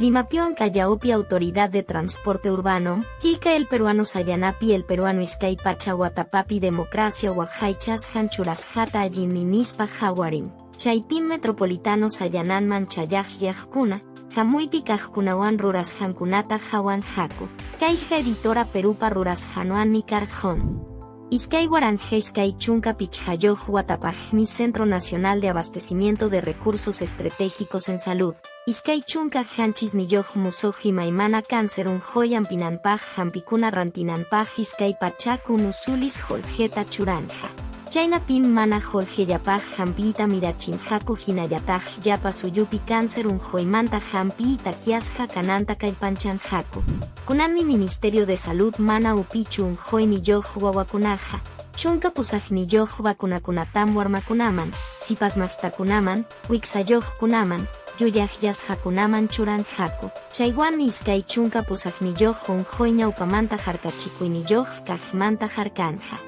Limapiwan Callaopi Autoridad de Transporte Urbano, Quilca El Peruano Sayanapi El Peruano Iskay Pacha Watapapi Democracia Waqaychasqan churasqata allinmi nispa hawarin. Chaypim Metropolitano Sayananman chayaqyaqkuna, hamuypi kaqkunawan rurasqankunata hawanqaku. Kayqa Editora Perupa rurasqanwanmi karqun. 2025 watapaqmi Centro Nacional de Abastecimiento de Recursos Estratégicos en Salud, 27 musuq imaymana cáncer unquy hampinanpaq hampikuna rantinanpaq 201 sulis qullqita churanqa. Chaynapim mana qullqillapaq hampiyta mirachinqaku hinallataq llapa suyupi cáncer unquymanta hampiy takyasqa kananta kallpanchanqaku. Kunanmi Ministerio de Salud mana upichu unquyniyuq wawakunaqa, 18 vacunakunatam warmakunaman, sipasmaqtakunaman, wiksayuqkunaman, yuyaqyasqakunaman churanqaku. Chaywanmi 28 unquy ñawpamanta harkachikuyniyuq kaqmanta harkanqa.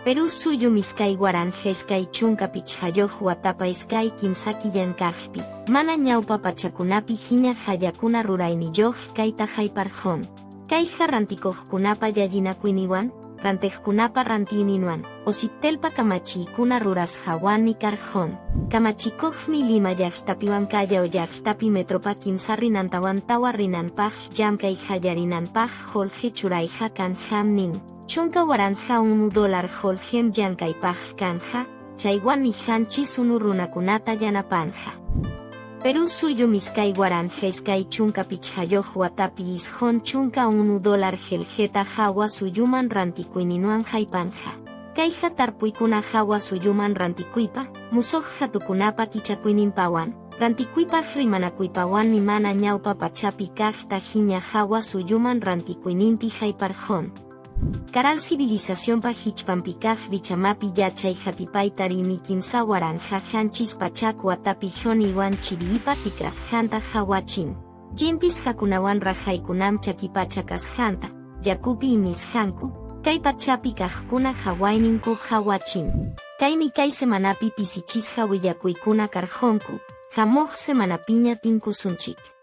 Perú suyum 2025 watapa 2 3 killan kaqpi, mana ñawpa pachakunapi hina hallakuna rurayniyuq kayta hayparqun. Kayqa rantikuqkunapa llallinakuyninwan, rantiqkunapa rantiyninwan, Osiptelpa kamachiykuna rurasqawanmi karqun. Kamachikuqmi Lima llaqtapiwan Callao llaqtapi metropa kimsa rinantawan tawa rinanpaq llamkay qallarinanpaq qullqi churayqa kanqam nin. 10,001 dólar qullqim llamkaypaq kanqa, chaywanmi 71 runakunata yanapanqa. Perú suyum 2025 watapi 91 dólar qillqita hawa suyuman rantikuyninwan haypanqa. Kayqa tarpuykuna hawa suyuman rantikuypa, musuq hatukunapa kichakuyninpawan, rantikuypaq rimanakuypawanmi mana ñawpa pachapi kaqta hina hawa suyuman rantikuyninpi hayparqun. Caral civilizacionpa hichpanpi kaq Vichamapi yachay hatipayta rimi 3700 watapi Joniwan Chiriipa tikrasqanta hawachin. Llimpisqakunawan raqaykunam chakipacha kasqanta, yakupi iñisqanku, kay pachapi kaqkuna hawayninku hawachin. Kaymi kay semanapi pisichisqa willakuykuna karqunku, hamuq semanapiña tinkusunchik.